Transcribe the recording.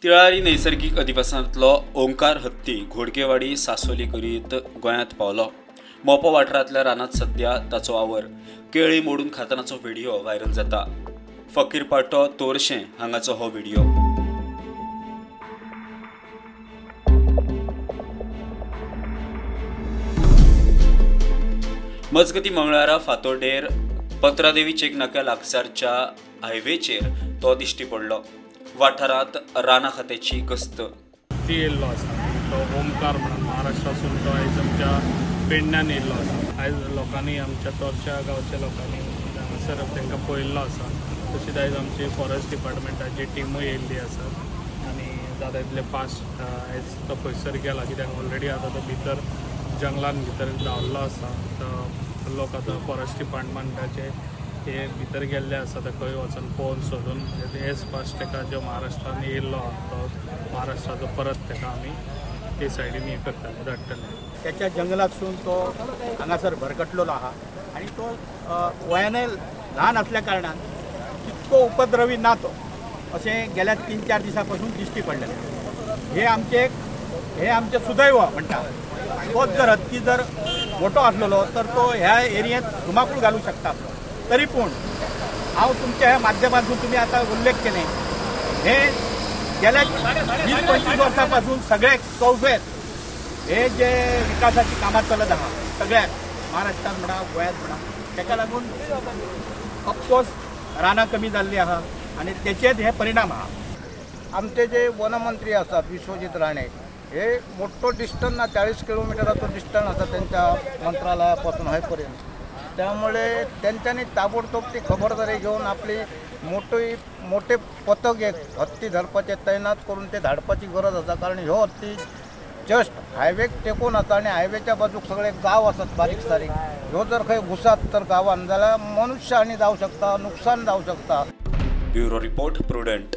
तिळारी नैसर्गिक अधिवासांतलो ओंकार हत्ती घोडगेवाडी सासोली करीत गोंयांत पावलो. मोपा वाठारांतल्या रानांत सध्या ताचो वावर. केळी मोडून खातनाचो व्हिडिओ व्हायरल जाता. फकीरपाटो तोरशें हांगाचो हो व्हिडिओ. मजगती मंगळारा फातोडेर पत्रादेवी चेक नाक्या लागसारच्या हायवेचेर तो दिश्टी पडलो. वाठारांत राना खात्याची गस्त. ती येयल्लो आसा तो ओमकार म्हणून महाराष्ट्रासून तो आयज आमच्या पेडण्यान येयल्लो आसा. आयज लोकांनी आमच्या तोरच्या गांवच्या लोकांनी हांगासर तांकां पळयल्लो आसा. तशीच आयज आमची फॉरेस्ट डिपार्टमेंटाची टिमूय येयल्ली आसा आनी जाता इतले फास्ट आयज तो खंयसर गेला कित्याक ऑलरेडी आतां तो भितर जंगलान भितर धांवल्लो आसा. तो लोक आतां फॉरेस्ट डिपार्टमेंटाचे हे भितर गेल्ले आसा ते खंय वचून पळोवन सोदून एज फास्ट ताका जो महाराष्ट्रान येयल्लो तो महाराष्ट्राचो परत ताका आमी ते सायडीन हे करतले धाडटले. त्याच्या जंगलातसून तो हांगासर भरकटलेलो आहा आनी तो वयानय ल्हान असल्या कारणान तितको उपद्रवी ना तो अशें गेल्या 3-4 दिसां पासून दिश्टी पडलेलें. हे आमचें सुदैव म्हणटा. तोच जर हत्ती जर मोठो आसलेलो तर तो ह्या एरियेंत धुमाकूळ घालूंक शकता. तरी पूण हांव तुमच्या ह्या माध्यमांतून तुमी आतां उल्लेख केले हे गेल्या 20-25 वर्सां पासून सगळे चौफेर हे जे विकासाची कामां चलत आहा सगळ्याक महाराष्ट्रांत म्हणा गोंयांत म्हणा ताका लागून ऑफकोर्स रानां कमी जाल्ली आहा आनी तेचेच हे परिणाम आहा. आमचे जे वनमंत्री आसात विश्वजीत राणे हे मोठो डिस्टन्स ना 40 किलोमिटराचो डिस्टन्स आसा त्यांच्या मंत्रालया पासून हय पर्यंत. त्यामुळे त्यांच्यानी ताबडतोब ती खबरदारी घेवन आपली मोठे पथक एक हत्ती धरपाचे तैनात करून ते धाडपाची गरज आसा. कारण ह्यो हत्ती जस्ट हायवेक टेकून आसा आनी हायवेच्या बाजूक सगळे गांव आसात बारीक सारीक. ह्यो जर खंय घुसात तर गांवान जाल्यार मनुष्य हानी जावं शकता, नुकसान जावं शकता. Bureau report, Prudent.